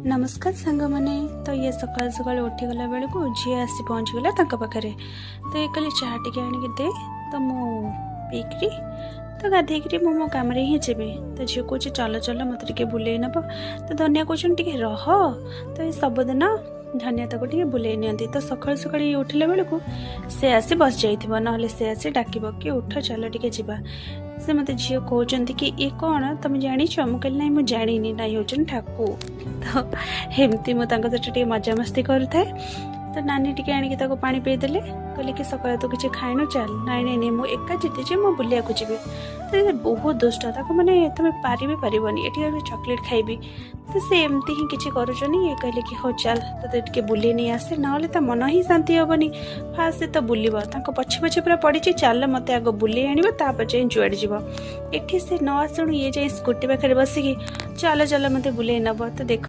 ନମସ୍କାର ସାଙ୍ଗମାନେ। ତ ଇଏ ସକାଳୁ ସକାଳୁ ଉଠିଗଲା ବେଳକୁ ଝିଅ ଆସି ପହଞ୍ଚିଗଲା ତାଙ୍କ ପାଖରେ। ତ ଇଏ କହିଲେ, ଚାହା ଟିକେ ଆଣିକି ଦେ, ତ ମୁଁ ପିଇକିରି ତ ଗାଧେଇକିରି ମୁଁ ମୋ କାମରେ ହିଁ ଯିବି। ତ ଝିଅ କହୁଛି, ଚାଲ ଚାଲ, ମୋତେ ଟିକେ ବୁଲେଇ ନେବ। ତ ଧନିଆ କହୁଛନ୍ତି, ଟିକେ ରହ। ତ ଏ ସବୁଦିନ ଧନିଆ ତାକୁ ଟିକେ ବୁଲେଇ ନିଅନ୍ତି। ତ ସକାଳୁ ସକାଳୁ ଇଏ ଉଠିଲା ବେଳକୁ ସେ ଆସି ବସିଯାଇଥିବ, ନହେଲେ ସେ ଆସି ଡାକିବ କି ଉଠ, ଚାଲ ଟିକେ ଯିବା। ସେ ମୋତେ ଝିଅ କହୁଛନ୍ତି କି ଇଏ କ'ଣ, ତମେ ଜାଣିଛ? ମୁଁ କହିଲି, ନାଇଁ, ମୁଁ ଜାଣିନି। ନାଇଁ, ହେଉଛନ୍ତି ଠାକୁ। ତ ଏମିତି ମୁଁ ତାଙ୍କ ସହିତ ଟିକେ ମଜାମସ୍ତି କରୁଥାଏ। ତ ନାନୀ ଟିକେ ଆଣିକି ତାକୁ ପାଣି ପିଇଦେଲେ। କହିଲେ କି ସକାଳେ ତୁ କିଛି ଖାଇନୁ, ଚାଲ। ନାଇଁ ନାଇଁ ନାଇଁ, ମୁଁ ଏକା ଜିତିଛି, ମୁଁ ବୁଲିବାକୁ ଯିବି। ତ ସେ ବହୁତ ଦୁଷ୍ଟ, ତାକୁ ମାନେ ତମେ ପାରିବି ପାରିବନି। ଏଠି ଆମେ ଚକୋଲେଟ୍ ଖାଇବି, ତ ସେ ଏମିତି ହିଁ କିଛି କରୁଛନ୍ତି। ଇଏ କହିଲେ କି ହଉ ଚାଲ, ତୋତେ ଟିକେ ବୁଲେଇ ନେଇ ଆସେ, ନହେଲେ ତା ମନ ହିଁ ଶାନ୍ତି ହେବନି। ଫାଷ୍ଟ ସେ ତ ବୁଲିବ, ତାଙ୍କ ପଛେ ପଛେ ପୁରା ପଡ଼ିଛି, ଚାଲ, ମୋତେ ଆଗ ବୁଲେଇ ଆଣିବ, ତାପରେ ଯାଇ ଯୁଆଡ଼େ ଯିବ। ଏଠି ସେ ନ ଆସୁଣୁ ଇଏ ଯାଇ ସ୍କୁଟି ପାଖରେ ବସିକି, ଚାଲ ଚାଲ, ମୋତେ ବୁଲେଇ ନେବ। ତ ଦେଖ।